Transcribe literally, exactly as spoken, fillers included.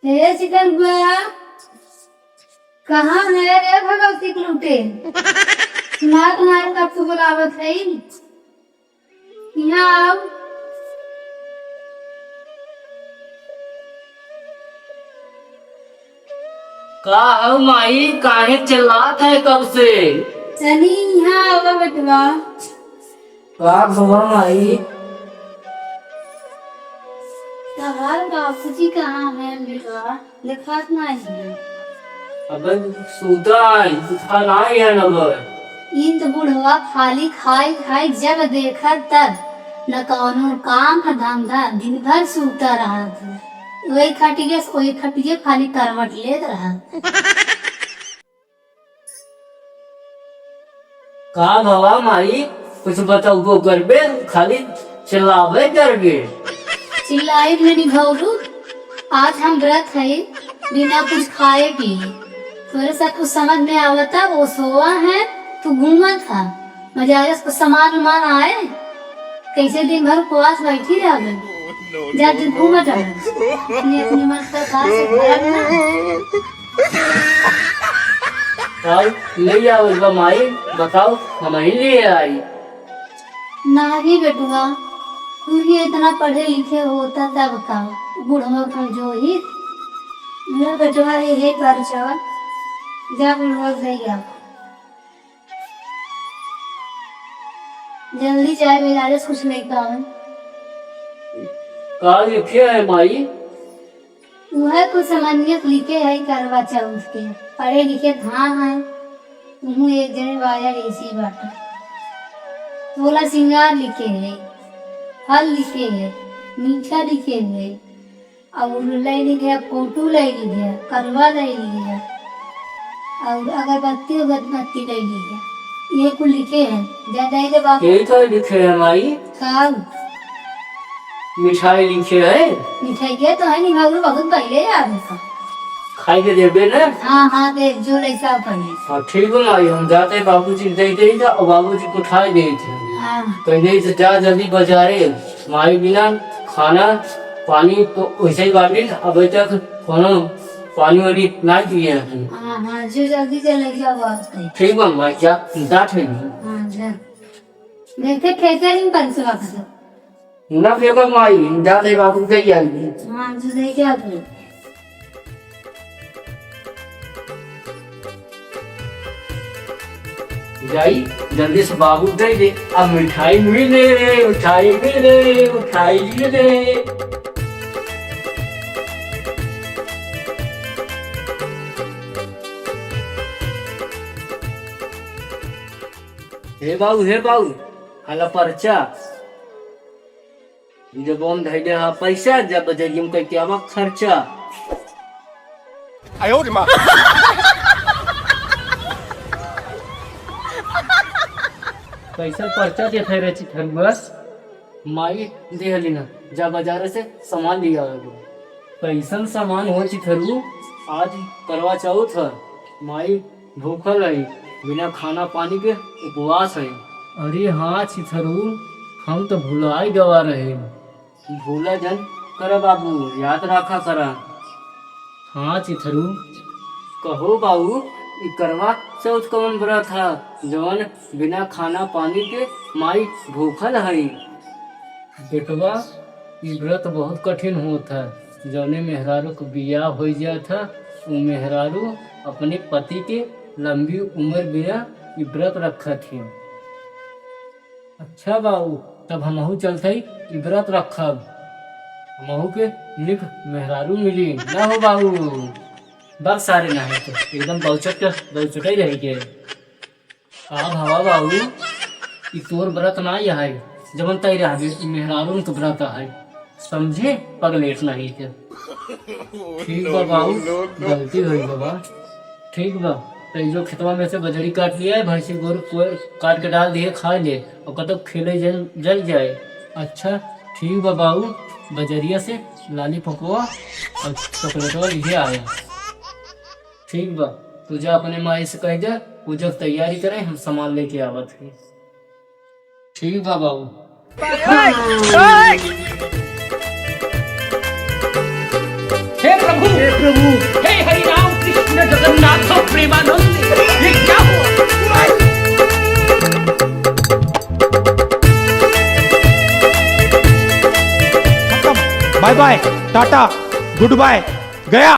हे चिकन बुआ, कहाँ है रे भगवती के लूटे? सुनात नाहीं कब से बुलावत है। यहाँ आओ। का हौ माई, काहे चिल्लात है कब से? तनी यहाँ आवा बेटवा। का भवा माई? तोहार बाबूजी कहाँ हैं बेटवा? देखात नाहीं है। अबे सूता है, उठा नाहीं है न बे। ई तो बुढ़वा खाली खाई खाई जब देखा तब, न कौनो काम न धंधा, दिन भर सूता रहत है। वही खटिया से वही खटिया खाली करवट लेत रहत। का भवा माई, कुछ बतउबो करबे, खाली चिल्लाबे करबे। चिल्लाइब नहीं भौरू, आज हम व्रत है, बिना कुछ खाए पिए। तोरे सब कुछ समझ में आवता, वो सोवा है, तू घूमत है। बाजारे से कुछ सामान उमान आए, कैसे दिन भर उपवास बैठी रहबे। जा दिन घूमत है, अपने अपने मन का बात से भरत ना। और ले आओ बा माई, बताओ, हम ही ले आई। नाहीं बेटवा, तू ही इतना पढ़े लिखे होता तब का, बुढ़वा कमजोरी। ले बेटवा, ये, ये पर्चा, जा बुढ़वा से ले आ। जल्दी जाए, बाजारे से कुछ लेके आवे। का लिखे है माई? उहे कुछ समनियत लिखे है करवा चौथ के। पढ़े लिखे धाम है, तुहूँ एक जने बाजा ऐसी बाटा। तोला सिंगार लिखे है, फल लिखे है, मीठा लिखे है, और ले लीजिए, फोटो ले लीजिए, करवा ले लीजिए, और अगरबत्ती उगरबत्ती ले लीजिए। ये कुल लिखे हैं, जा दे दे बाबू। यही तो लिखे है माई। का? मिठाई लिखे है। मिठाई के तो है नहीं बाबू, बहुत पहले याद है। खाई के देबे ना? हाँ, हाँ, दे, जो लइका पहले। हाँ, ठीक बा माई, हम जाते बाबूजी के दे दे जा, और बाबूजी को उठाए दे थे। हाँ। कह दे से जा जल्दी बाजारे, माई बिना खाना पानी तो वैसे ही बाटी, अबे तक कोनो पानी वानी ना पिए हैं। हाँ, हाँ, जो जल्दी चले गया बात है। ठीक बा माई, जा, जा ठीक बा। हाँ, जा। देखे खेते नहीं पंचवा का। ना फेंको माई, जा दे बाबू के ज्ञान। हाँ, जो दे क्या तू? जाई, जल्दी से बाबू दे दे। अब मिठाई मिले, मिठाई मिले, मिठाई मिले। हे बाबू, हे बाबू, हला पर्चा। जब हम धैले हा पैसा, जब बजरियम कह के आवा खर्चा। आयो रे माँ। कैसन पर्चा देखे रे चिथरुआ? माई देहली ना, जा बाजार से सामान लिया आवे। कैसन सामान हो चिथरू? आज करवा चौथ है, माई भूखल है, बिना खाना पानी के उपवास है। अरे हाँ चिथरू, हम तो भुलाई गवा रहे। भूला जन करा बाबू, याद रखा करा। हाँ चिथरू। कहो बाबू, ई करवा चौथ कवन व्रत है, जवन बिना खाना पानी के माई भूखल है? बेटवा, ई व्रत बहुत कठिन होत है। जौने मेहरारू के बियाह होइ जात है, उ मेहरारू अपने पति के लंबी उम्र बिना ई व्रत रखत है। अच्छा बाऊ, तब हमहू चलत हई, ई व्रत रखब। हमहू के निक मेहरारू मिली, ना हो बाऊ? बक सारे ना है तो, एकदम बौचट के, बौचटे रह गए। का भवा बाऊ, ई तोर व्रत ना है, जवन तय रहबे, ई मेहरारू के व्रत है। समझे, पगलेट नहीं के। ठीक बा बाऊ, गलती होई बाबा। ठीक बा, तो ई जो खेतवा में से बजरी काट लिया है, भैंसी गोरू कोई काट के डाल दिए, खा ले, और कतौ खेले जल, जल जाए। अच्छा, ठीक बा बाऊ, बजरिया से लाली पकवा और चॉकलेटवा लिहे आया। ठीक बा, तू जा अपने माई से कह दे, पूजा के तैयारी करे, हम सामान लेके आवत हई। ठीक बा बाबू। हे प्रभु, प्रेमानंद, ये क्या हुआ? खत्म। बाय बाय, टाटा, गुड बाय, गया।